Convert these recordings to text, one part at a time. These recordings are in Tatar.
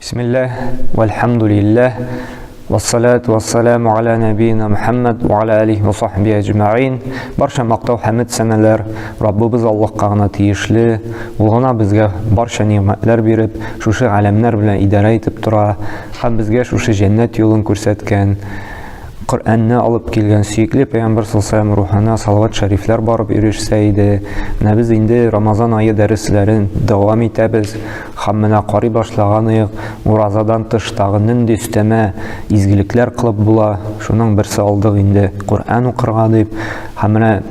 Бисмилләһ, вәлхәмдүлилләһ, вассалату вассаламу аля нәбиина Мухаммад ва аля алихи ва сахби әҗмәгыйн. Барча мактау хәмд сәнәләр Раббыбыз Аллаһка гына тиешле. Ул гына безгә барча нигъмәтләр биреп, шушы галәмнәр белән идарә итеп тора һәм безгә шушы җәннәт юлын күрсәткән. Коръәнне алып килгән сөекле пәйгамбәр саллаллаху рухына салават шәрифләр барып ирешсә иде. Менә без инде Рамазан ае дәресләрен дәвам итәбез. Һәм менә карый башлаган ыек, уразадан тыш тагы нинди өстәмә изгелекләр кылып була. Шуның берсе алдык инде Коръән укырга дип. Һәм менә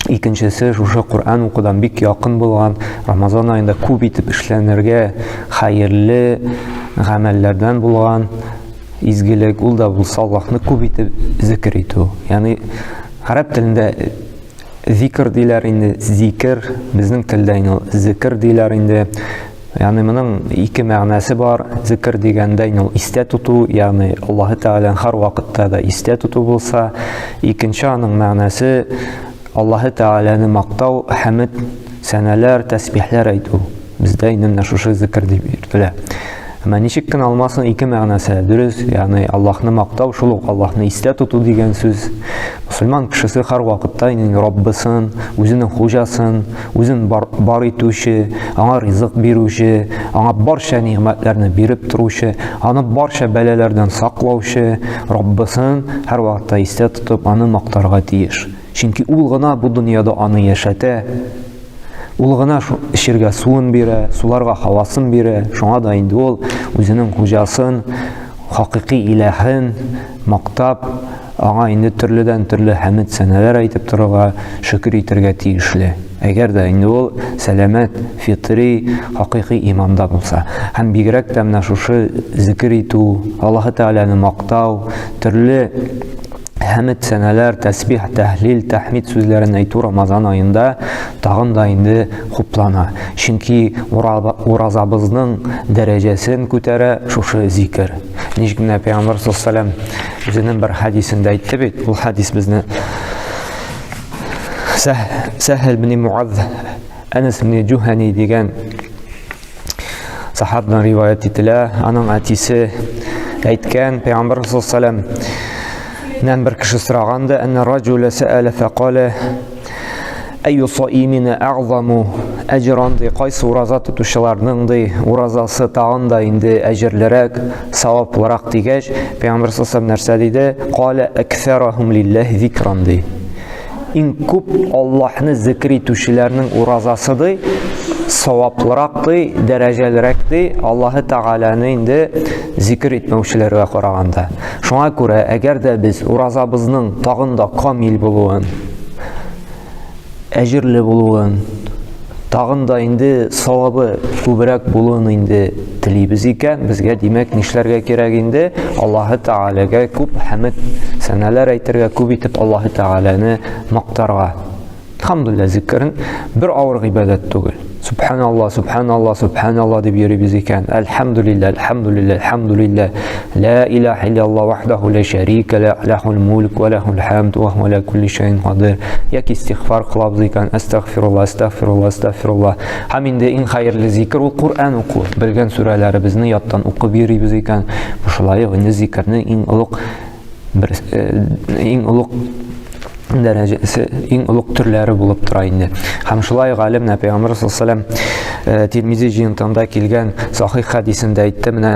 Икенчесе, шушы Коръән укудан бик якын булган Рамазан аенда күп итеп эшләнергә хәерле гамәлләрдән булган изгелек, ул да булса Аллаһны күп итеп зикер итү. Ягъни гарәп телендә зикр диләр инде, зикер, безнең телдә инде зикер диләр инде. Ягъни моның ике мәгънәсе бар. Зикр дигәндә инде ул истә тоту, ягъни Аллаһы Тәгаләне һәр вакытта да истә тоту булса, икенче аның мәгънәсе Аллаһы Тәгаләне мактау, хәмд, сәнәләр, тәсбихләр әйтү. Бездә инде менә шушы зикр дип йөртелә. Әмма ничек кенә алмасын, ике мәгънәсе дөрес, ягъни Аллаһны мактау, шул ук Аллаһны истә тоту дигән сүз. Мусульман кешесе һәр вакытта инде Раббысын, үзенең хуҗасын, үзен бар, бар итүче, аңа ризык бирүче, аңа барча нигъмәтләрне биреп торучы, аны барча бәлаләрдән саклаучы Раббысын һәр вакытта истә тотып, аны мактарга тиеш. Чөнки ул гына бу дөньяда аны яшәтә, Ул гына эчергә суын бирә, суларга һавасын бирә. Шуңа да инде ул үзенең хуҗасын, хакыйкый иләһен мактап, аңа инде төрледән-төрле хәмд сәнәләр әйтеп торырга, шөкер итәргә тиешле. Әгәр дә инде ул сәламәт, фитри, хакыйкый иманда булса. Һәм бигрәк тә менә шушы зикер итү, Аллаһы Тәгаләне мактау, төрле Хәмед сәнәләр, тәсбих, тәһлил, тәхмид сүзләрен әйтү Рамазан аенда тагын да инде хуплана. Чөнки уразабызның дәрәҗәсен күтәрә шушы зикер. Ничек менә Пәйгамбәр саллаллаху үзенең бер хәдисендә әйтте бит, ул хәдис безне Сәһл бин Муаз Әнәс бин Җухани дигән Сахабдан риваять ителә, аның әтисе әйткән, Пәйгамбәр саллаллаху нән бер кеше сораган да, әннә раҗуля сәәлә фәкалә әйю саимина әгъзаму әҗран ди, кайсы ураза тотучыларның ди, уразасы тагын да инде әҗерлерәк, саваплырак дигәч, Пәйгамбәр саллаллаху нәрсә диде? Калә әксәрахум лиллаһи зикран ди. Иң күп Аллаһны зикр итүчеләрнең уразасы ди, саваплырак ди, дәрәҗәлерәк ди, Аллаһы Тәгаләне инде зикр итмәүчеләргә караганда. Шуңа күрә, әгәр дә без уразабызның тагын да камил булуын, әҗерле булуын, тагын да инде савабы күбрәк булуын инде телибез икән, безгә димәк нишләргә кирәк инде? Аллаһы Тәгаләгә күп хәмд сәнәләр әйтергә, күп итеп Аллаһы Тәгаләне мактарга. Әлхәмдүлилләһ, зикерен бер авыр гыйбадәт түгел. Субханалла, субханалла, субханалла дип йөрибез икән. Әлхәмдүлилләһ, әлхәмдүлилләһ, әлхәмдүлилләһ. Ла илаһа илляллаһ вахдаху ла шәрика ла, лахул мулк ва лахул хамд ва хуа аля кулли шәйин кадир. Яки истигъфар кылабыз икән, әстәгъфируллаһ, әстәгъфируллаһ, әстәгъфируллаһ. Һәм инде иң хәерле зикер ул Коръән уку. Белгән сүрәләребезне яттан укып йөрибез икән, бу шулай ук инде зикернең иң олуг бер иң олуг дәрәҗәсе, иң олуг төрләре булып тора инде. Һәм шулай галим менә Пәйгамбәр саллаллаху алейһи ва сәлләм Тирмизи җыентыгында килгән сахих хәдисендә әйтте, менә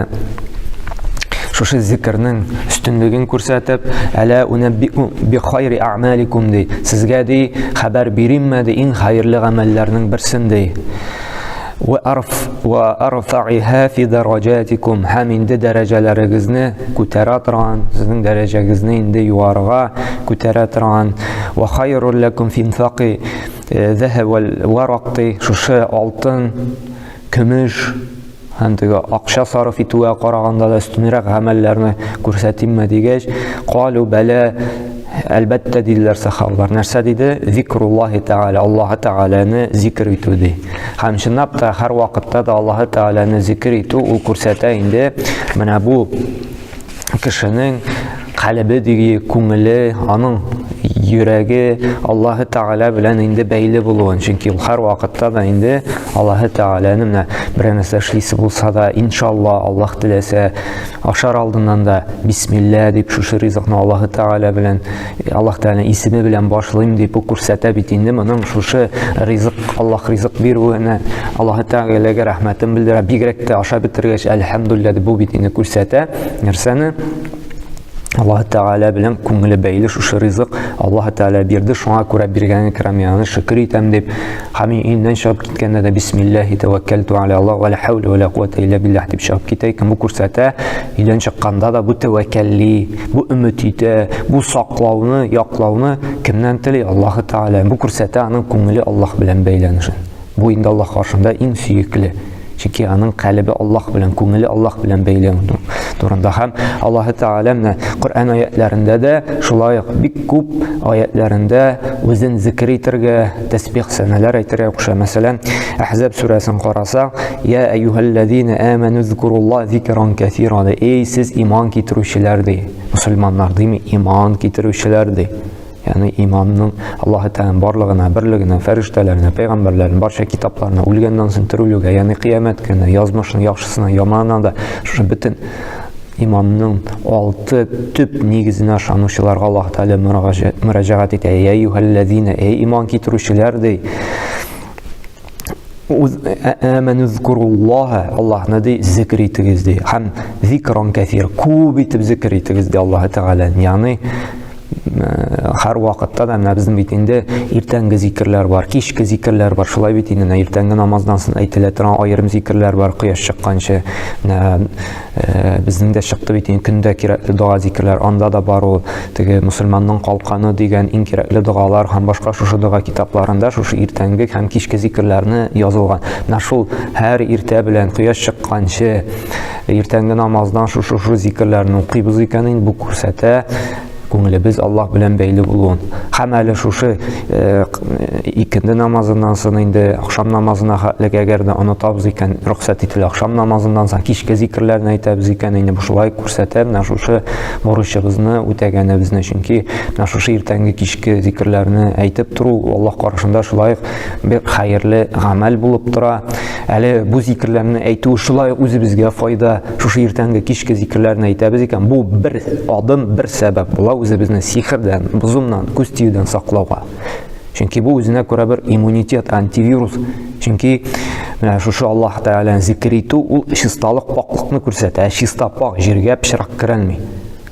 шушы зикернең өстенлеген күрсәтеп, әлә унәббику би хайри а'маликум ди. Сезгә ди хәбәр биримме ди иң хәерле гамәлләрнең берсен ди. Ва арф ва арфа'iha фи дараҗатикум һәм инде дәрәҗәләрегезне күтәрә торган, сезнең дәрәҗәгезне инде югарыга күтәрә торган. Ва хайрул лакум фи инфақи захаб вал варак ди, шушы алтын, көмеш һәм теге акча сарыф итүгә караганда да өстенрәк гамәлләрне күрсәтимме дигәч, калу бәлә Әлбәттә, диделәр сахабалар. Нәрсә диде? Зикруллаһи Тәгалә, Аллаһы Тәгаләне зикр итү ди. Һәм чынлап та һәр вакытта да Аллаһы Тәгаләне зикр итү ул күрсәтә инде менә бу кешенең калебе диги, күңеле, аның йөрәге Аллаһы Тәгалә белән инде бәйле булуын. Чөнки ул һәр вакытта да инде Аллаһы Тәгаләне менә берәр нәрсә эшлисе булса да, иншалла, Аллаһ теләсә, ашар алдыннан да бисмилла дип шушы ризыкны Аллаһы Тәгалә белән, Аллаһ Тәгаләнең исеме белән башлыйм дип бу күрсәтә бит инде моның шушы ризык, Аллаһ ризык бирүенә Аллаһы Тәгаләгә рәхмәтен белдерә. Бигрәк тә ашап бетергәч, әлхәмдулилла дип бу бит инде күрсәтә нәрсәне? Аллаһ Тәгалә белән күңеле бәйле шушы ризык Аллаһ Тәгалә бирде, шуңа күрә биргәнгә күрә мин аны шөкер итәм дип, һәм мин өеннән чыгып киткәндә дә бисмиллаһи тәвәккәлту аля Аллаһ ва ла хәүлә ва ла куәтә илля биллаһ дип чыгып китә икән. Бу күрсәтә, өйдән чыкканда да бу тәвәккәлли, бу өмет итә, бу саклауны, яклауны кемнән тели? Аллаһ Тәгалә. Бу күрсәтә аның күңеле Аллаһ белән бәйләнешен. Бу инде Аллаһ каршында иң сөекле. Чөнки аның калебе Аллаһ белән, күңеле Аллаһ белән бәйләнү турында. Һәм Аллаһы Тәгалә менә Коръән аятләрендә дә шулай ук бик күп аятләрендә үзен зикр итәргә, тәсбих сәнәләр әйтергә куша. Мәсәлән, Әхзаб сүрәсен карасак, Я әйюһәлләзина аману зкурулла зикран кәсира ди. Эй, сез иман китерүчеләр ди. Мусульманнар дими, иман китерүчеләр ди. Ягъни иманның Аллаһы Тәгаләнең барлыгына, берлегенә, фәрештәләренә, пәйгамбәрләренә, барча китапларына, үлгәннән соң терелүгә, ягъни кыямәт көненә, язмышның яхшысына, яманына да шушы бөтен иманның алты төп нигезенә ышанучыларга Аллаһ Тәгалә мөрәҗәгать итә. Я әйюһәлләзина, эй иман китерүчеләр ди. Әмәну зкуруллаһа, Аллаһны ди зикр итегез ди. Һәм зикран кәсир, күп итеп зикр итегез ди Аллаһ Тәгалә. Ягъни һәр вакытта да менә безнең бит инде иртәнге зикерләр бар, кичке зикерләр бар. Шулай бит инде иртәнге намаздан соң әйтелә торган аерым зикерләр бар, кояш чыкканчы. Менә безнең дә чыкты бит инде көндә кирәкле дога зикерләр, анда да бар ул теге мусульманның калканы дигән иң кирәкле догалар һәм башка шушы дога китапларында шушы иртәнге һәм кичке зикерләрне язылган. Менә шул һәр иртә белән кояш чыкканчы иртәнге намаздан шушы шушы зикерләрне укыйбыз икән инде бу күрсәтә күңелебез Аллаһ белән бәйле булуын. Һәм әле шушы э, икенде намазыннан соң инде ахшам намазына хәтлек әгәр дә онытабыз икән, рөхсәт ителә ахшам намазыннан соң кичке зикерләрне әйтәбез икән, инде бу шулай күрсәтә менә шушы бурычыбызны үтәгәнебезне. Чөнки менә шушы иртәнге кичке зикерләрне әйтеп тору Аллаһ каршында шулай бер хәерле гамәл булып тора. Әле бу зикерләрне әйтү шулай ук үзебезгә файда. Шушы иртәнге кичке зикерләрне әйтәбез икән, бу бер адым, бер сәбәп була үзебезне сихердән, бозымнан, күз тиюдән саклауга. Чөнки бу үзенә күрә бер иммунитет, антивирус. Чөнки менә шушы Аллаһ Тәгаләне зикер итү ул чисталык, пакьлыкны күрсәтә. Ә чиста пак җиргә пычрак керәлми.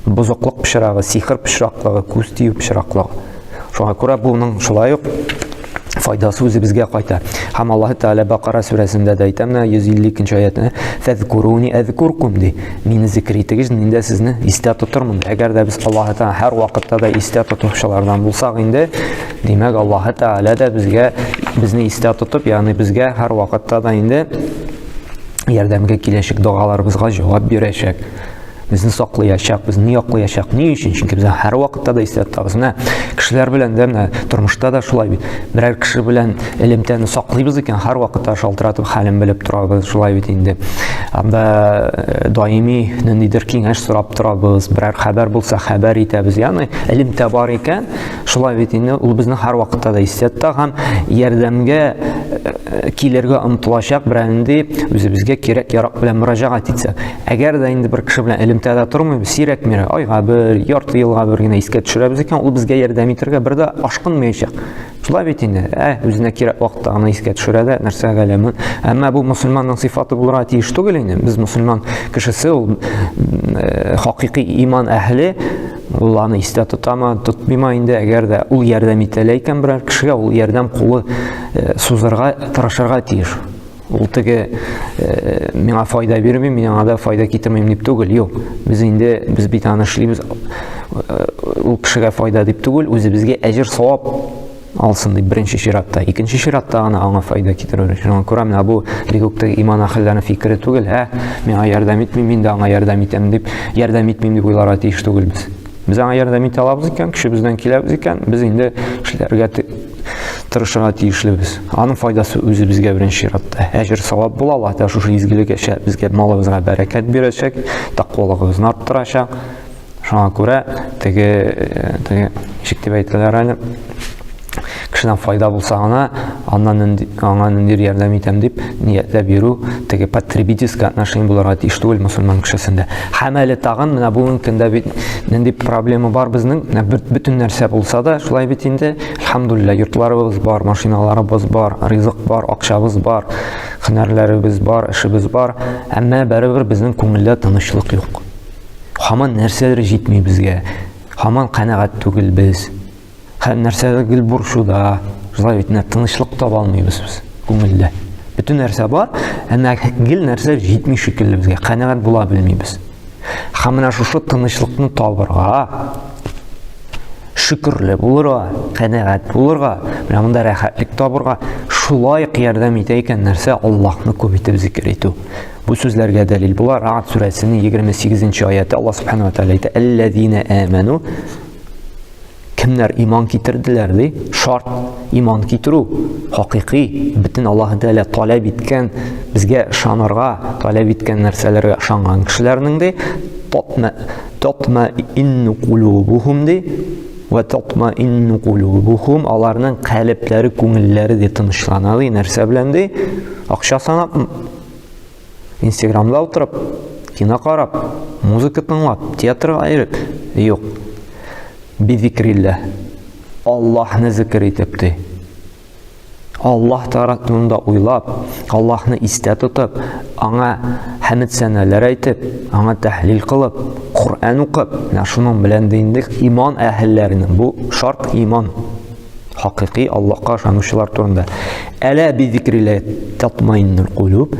Бозыклык пычрагы, сихер пычраклыгы, күз тию пычраклыгы. Шуңа күрә буның шулай ук файдасы үзебезгә кайта. Һәм Аллаһ Тәгалә Бакара сүрәсендә дә әйтә, менә 152 нче аятында, "Фәзкуруни әзкуркум" ди. Мине зикр итегез, мин дә сезне истә тотырмын. Әгәр дә без Аллаһ Тәгалә һәр вакытта да истә тотучылардан булсак инде, димәк, Аллаһ Тәгалә дә безгә безне истә тотып, ягъни безгә һәр вакытта да инде ярдәмгә киләчәк, догаларыбызга җавап бирәчәк. Безне саклаячак, безне яклаячак. Ни өчен? Чөнки без һәрвакытта да истә тотабыз. Менә кешеләр белән дә, менә тормышта да шулай бит. Берәр кеше белән элемтәне саклыйбыз икән, һәрвакытта шалтыратып хәлен белеп торабыз, шулай бит инде. Анда э, даими ниндидер киңәш сорап торабыз, берәр хәбәр булса хәбәр итәбез. Ягъни элемтә бар икән, шулай бит инде, ул безне һәрвакытта да истә тота һәм ярдәмгә э, килергә омтылачак берәр нинди үзебезгә кирәк-ярак белән мөрәҗәгать итсә. Әгәр дә инде бер кеше белән элемтәдә тормыйбыз, сирәк-мирәк, айга бер, ярты елга бер генә искә төшерәбез икән, ул безгә ярдәм итәргә бер дә ашкынмаячак. Шулай бит инде. Ә, үзенә кирәк вакытта гына искә төшерә дә, нәрсә галәме. Әмма бу мусульманның сыйфаты булырга тиеш түгел инде. Без мусульман кешесе, ул э, хакыйкый иман әһеле, ул аны истә тотамы, тотмыймы инде, әгәр дә ул ярдәм итә икән берәр кешегә, ул ярдәм кулы э, сузырга тырышырга тиеш. Ул теге э, миңа файда бирми, мин аңа да файда китермим дип түгел. Юк. Без инде без бит аны эшлибез. Э, ул кешегә файда дип түгел, үзебезгә әҗер савап алсын дип беренче чиратта. Икенче чиратта гына аңа файда китерү өчен. Шуңа күрә менә бу бик үк теге иман әһелләренең фикере түгел, ә миңа ярдәм итми, мин дә аңа ярдәм итәм дип, ярдәм итмим дип уйларга тиеш түгелбез. Без аңа ярдәм итә алабыз икән, көчебездән киләбез икән, без инде эшләргә тырышырга тиешлебез. Аның файдасы үзебезгә беренче чиратта. Әҗер савап була, Аллаһ Тәгалә шушы изгелек эше безгә малыбызга бәрәкәт бирәчәк, тәкъвалыгыбызны арттырачак. Шуңа күрә теге, теге ничек дип әйтәләр әле, кешедән файда булса гына, аннан нинди, аңа ниндидер ярдәм итәм дип ниятләп йөрү теге потребительское отношение булырга тиеш түгел мөселман кешесендә. Һәм әле тагын менә бүгенге көндә бит нинди проблема бар безнең, менә бөтен нәрсә булса да, шулай бит инде, әлхәмдулилла, йортларыбыз бар, машиналарыбыз бар, ризык бар, акчабыз бар, һөнәрләребез бар, эшебез бар, әмма барыбер безнең күңелдә тынычлык юк. Һаман нәрсәдер җитми безгә, һаман канәгать түгел без. Һәм нәрсәдер гел борчуда. Шулай бит, менә тынычлык таба алмыйбыз без күңелдә. Бөтен нәрсә бар, әмма гел нәрсә җитми шикелле безгә, канәгать була белмибез. Һәм менә шушы тынычлыкны табырга, шөкерле булырга, канәгать булырга, менә монда рәхәтлек табырга шулай ук ярдәм итә икән нәрсә Аллаһны күп итеп зикер итү. Бу сүзләргә дәлил була Рa'д сүрәсенең 28 нче аяты Аллаһ субхана ва тааля әйтә: "Әлләзина аману Кемнәр иман китерделәр, ди? Шарт иман китерү, хакыйкый, бөтен Аллаһ Тәгалә таләп иткән, безгә ышанырга таләп иткән нәрсәләргә ышанган кешеләрнең ди, татма татма инну кулубухум ди, ва татма инну кулубухум, аларның калебләре, күңелләре ди тынычлана ди, нәрсә белән ди? Акча санап Инстаграмда утырып, кино карап, музыка тыңлап, театрга йөреп, юк. Бизикриллә. Аллаһны зикр итеп ди. Аллаһ турында уйлап, Аллаһны истә тотып, аңа хәмд сәнәләр әйтеп, аңа тәһлил кылып, Коръән укып, менә шуның белән дә инде иман әһелләренең бу шарт иман. Хакыйкый Аллаһка ышанучылар турында. Әлә би зикрилә татмаиннул кулуб.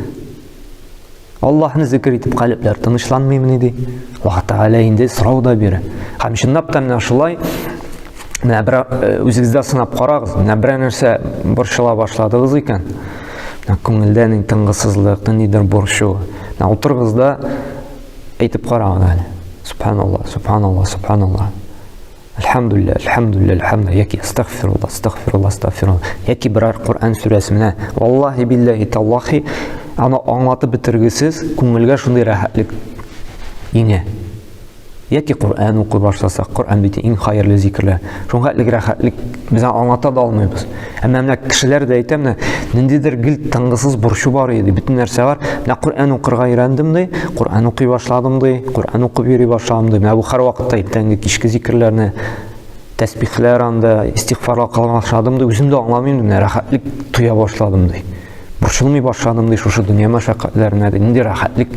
Аллаһны зикр итеп калебләр тынычланмыймыни ди. Аллаһ Тәгалә инде сорау да бирә. Һәм чынлап та менә шулай менә бер э, үзегездә сынап карагыз. Менә берәр нәрсә борчыла башладыгыз икән. Менә күңелдә ни тынгысызлык, ниндидер борчу. Менә утырыгыз да әйтеп карагыз әле. Субханаллаһ, субханаллаһ, субханаллаһ. Әлхәмдүлилләһ, әлхәмдүлилләһ, әлхәмдүлилләһ, яки астагфируллаһ, астагфируллаһ, астагфируллаһ, яки берәр Коръән сүрәсе менә, валлаһи билләһи таллахи, аны аңлатып бетергесез, күңелгә шундый рәхәтлек иңә. Яки Коръән укый башласак, Коръән бит иң хәерле зикерләр. Шуңа хәтлек рәхәтлек без аны аңлата да алмыйбыз. Әмма менә кешеләр дә әйтә, менә ниндидер гел тынгысыз борчу бар иде, бөтен нәрсә бар. Менә Коръән укырга өйрәндем ди, Коръән укый башладым ди, Коръән укып йөри башладым ди. Менә бу һәрвакытта иртәнге кичке зикерләрне, тәсбихләр анда, истигъфарлар кыла башладым ди. Үзем дә аңламыйм ди, менә рәхәтлек тоя башладым ди. Борчылмый башладым ди шушы дөнья мәшәкатьләренә ди. Нинди рәхәтлек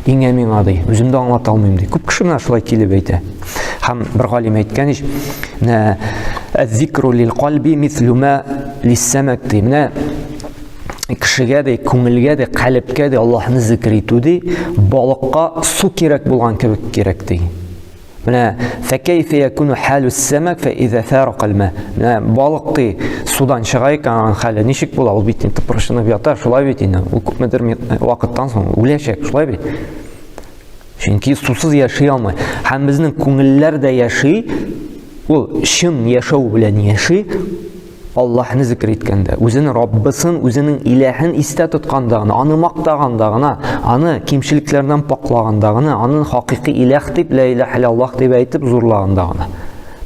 иңә миңа ди. Үзем дә аңлата алмыйм ди. Күп кеше менә шулай килеп әйтә. Һәм бер галим әйткән ич, менә әз-зикру лил кальби мислю ма лиссамак ди. Менә кешегә ди, күңелгә ди, калебкә ди Аллаһны зикр итү ди, балыкка су кирәк булган кебек кирәк ди. Менә фәкәйфә якуну халу самак фә иза фарака алма. Менә балык ди судан чыга икән, аның хәле ничек була? Ул бит инде тыпырчынып ята, шулай бит инде. Ул күпмедер вакыттан соң үләчәк, шулай бит. Чөнки сусыз яши алмый. Һәм безнең күңелләр дә яши, ул чын яшәү белән яши, Аллаһны зикр иткәндә, үзенең Раббысын, үзенең иләһен истә тотканда гына, аны мактаганда гына, аны кимчелекләрдән паклаганда гына, аны хакыйкый иләһ дип, ла илаһ иллаллаһ дип әйтеп зурлаганда гына.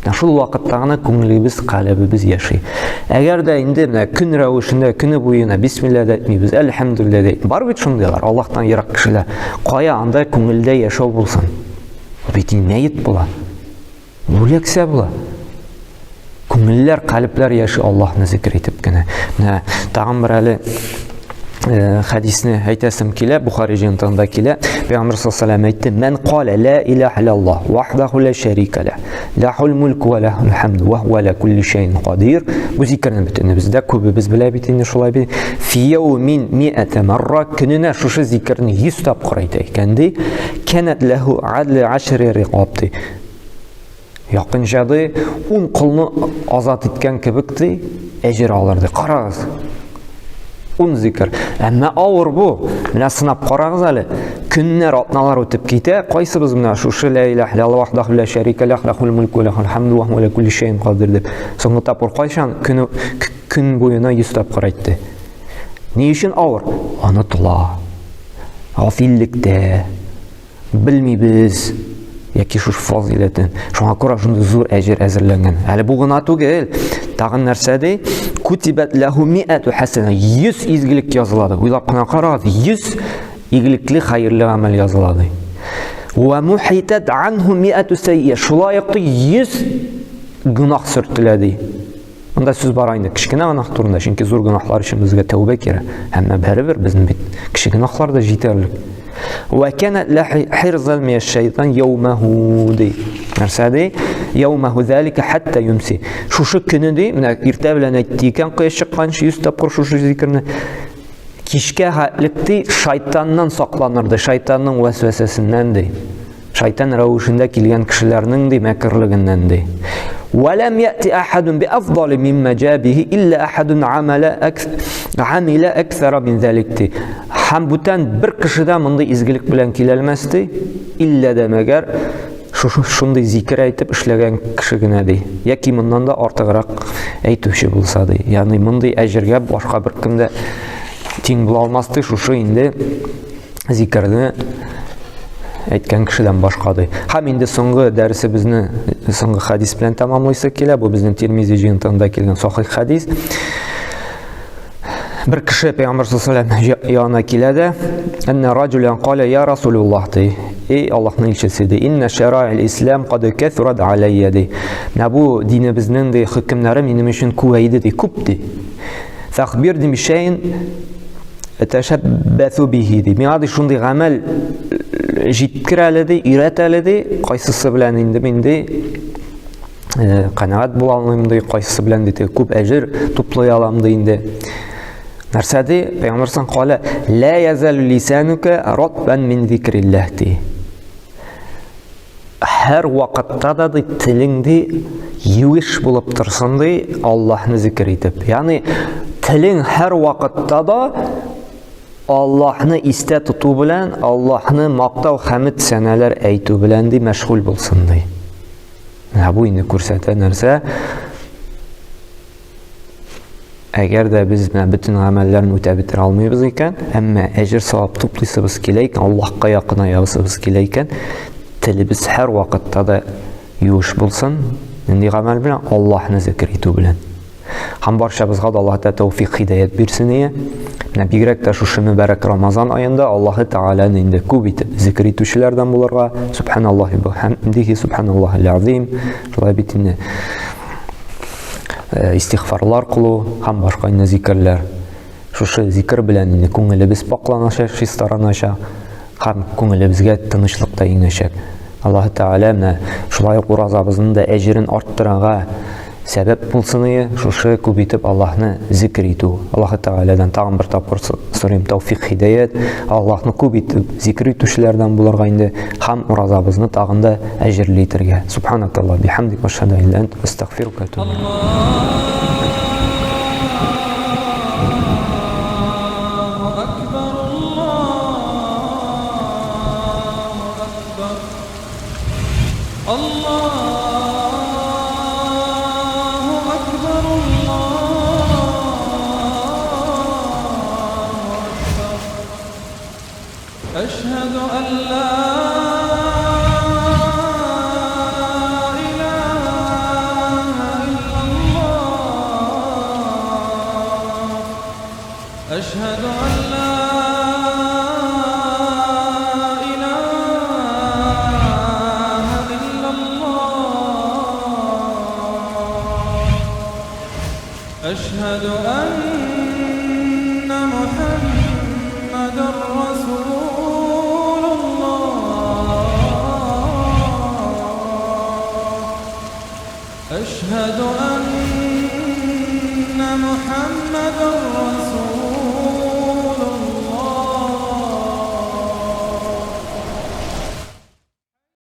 Менә шул вакытта гына күңелебез, калебебез яши. Әгәр дә инде менә көн рәвешендә көне буена бисмилла дә әйтмибез, әлхәмдүлилләһ дә. Бар бит шундыйлар, Аллаһтан ерак кешеләр. Кая анда күңелдә яшәү булсын? Бу бит мәет була. Бүләксә була. Күңелләр, калебләр яши Аллаһны зикр итеп кенә. Менә тагын бер әле э, хәдисне әйтәсем килә, Бухари җыентыгында килә. Пәйгамбер саллаллаху алейһи әйтте: "Мән калә ла илаһа иллаллаһ вахдаху ла шәрика ла, лахул мулку ва лахул хамду ва хуа аля кулли шәйин кадир". Бу зикерне бөтенебез дә күбебез белә бит инде шулай бит. Фи яумин ми'ата марра көненә шушы зикерне 100 тапкыр әйтә икән ди. Канат лаху адлы ашри рикаб ди. Якынча ди, ун колны азат иткән кебек ди, әҗер алыр ди. Карагыз. Ун зикер. Әмма авыр бу. Менә сынап карагыз әле. Көннәр, атналар үтеп китә. Кайсыбыз менә шушы ла илаһ иллаллаһ вахдаху ла шәрика лах, лахул мулку ва лахул хамду ва хуа аля кулли шәйин кадир дип. Соңгы тапкыр кайчан көне көн буена 100 тапкыр әйтте. Ни өчен авыр? Онытыла. Гафиллектә. Белмибез. Яки шушы фазыйләтен. Шуңа күрә шундый зур әҗер әзерләнгән. Әле бу гына түгел. Тагын нәрсә ди? Кутибат лаху миату хасана. 100 изгелек языла ди. Уйлап кына карагыз, 100 игелекле хәерле гамәл языла ди. Ва мухитат анху миату сайя. Шулай ук 100 гөнаһ сөртелә ди. Монда сүз бара инде кечкенә гөнаһ турында, чөнки зур гөнаһлар өчен безгә тәүбә кирәк. Әмма бәребер безнең бит кече гөнаһлар да җитәрлек. Ва кана хирзан мин шайтан яумаху ди. Нәрсә ди? Яумаху залика хатта юмси. Шушы көне ди, менә иртә белән әйтте икән, кояш чыкканчы 100 тапкыр шушы зикерне. Кичкә хәтлек ди, шайтаннан сакланыр ди, шайтанның вәсвәсәсеннән ди. Шайтан рәвешендә килгән кешеләрнең ди мәкерлегеннән ди. Вәләм яти ахадун би афдали мимма җа бихи илля ахадун амала амила аксара мин залик ди. Һәм бүтән бер кеше дә мондый изгелек белән килә алмас ди. Илля дә мәгәр шушы шундый зикер әйтеп эшләгән кеше генә ди. Яки моннан да артыграк әйтүче булса ди. Ягъни мондый әҗергә башка беркем дә тиң була алмас ди. Шушы инде зикерне әйткән кешедән башка ди. Һәм инде соңгы дәресебезне соңгы хадис белән тәмамлыйсы килә. Бу безнең Тирмизи җыентыгында килгән сахих хадис. Бер кеше Пәйгамбәр саллаллаху алейһи ва янына килә дә, "Әннә раҗулан каля я Расулуллаһ" ди. Эй Аллаһның илчесе ди, "Инна шараил ислам кад кәсурат алайя" ди. Менә бу динебезнең ди хөкемнәре минем өчен күбәйде ди, күп ди. Фәхбир ди бишәйн Тәшәббәсү бихи ди. Миңа ди шундый гамәл җиткер әле ди, өйрәт әле ди, кайсысы белән инде мин ди канәгать була алмыйм ди, кайсысы белән ди күп әҗер туплый алам ди инде. Нәрсә ди? Пәйгамбәр сан калә, ла язалу лисанука ратбан мин зикрилләһ ди. Һәр вакытта да ди телең ди юеш булып торсын ди Аллаһны зикер итеп. Ягъни телең һәр вакытта да Аллаһны истә тоту белән, Аллаһны мактау, хәмд, сәнәләр әйтү белән ди мәшгуль булсын ди. Менә бу инде күрсәтә нәрсә? Әгәр дә без менә бөтен гамәлләрне үтәп бетерә алмыйбыз икән, әмма әҗер савап туплыйсыбыз килә икән, Аллаһка якынаябыз килә икән, телебез һәр вакытта да юеш булсын. Нинди гамәл белән? Аллаһны зикер итү белән. Һәм барчабызга да Аллаһ Тәгалә тәүфик һидаят бирсен ие. Менә бигрәк тә шушы мөбарәк Рамазан аенда Аллаһы Тәгаләне инде күп итеп зикер итүчеләрдән булырга, субханаллаһи ва бихамдихи, субханаллаһил азим. Шулай бит инде. Истигъфарлар кылу һәм башка инде зикерләр. Шушы зикер белән инде күңелебез пакланачак, чистарыначак һәм күңелебезгә тынычлык та иңәчәк. Аллаһ Тәгалә менә шулай ук уразабызның да әҗерен арттырырга сәбәп булсын ие, шушы күп итеп Аллаһны зикер итү. Аллаһ Тәгаләдән тагын бер тапкыр сорыйм тәүфик, һидаят, Аллаһны күп итеп зикер итүчеләрдән булырга инде һәм уразабызны тагын да әҗерле итәргә. Субханакаллаһ бихамдик ва ашһаду ан ла илаһа илля астагфирука ва атубу илейк. أشهد أن لا إله إلا الله أشهد أن لا إله إلا الله أشهد أن محمدا رسول الله أشهد أن محمدا رسول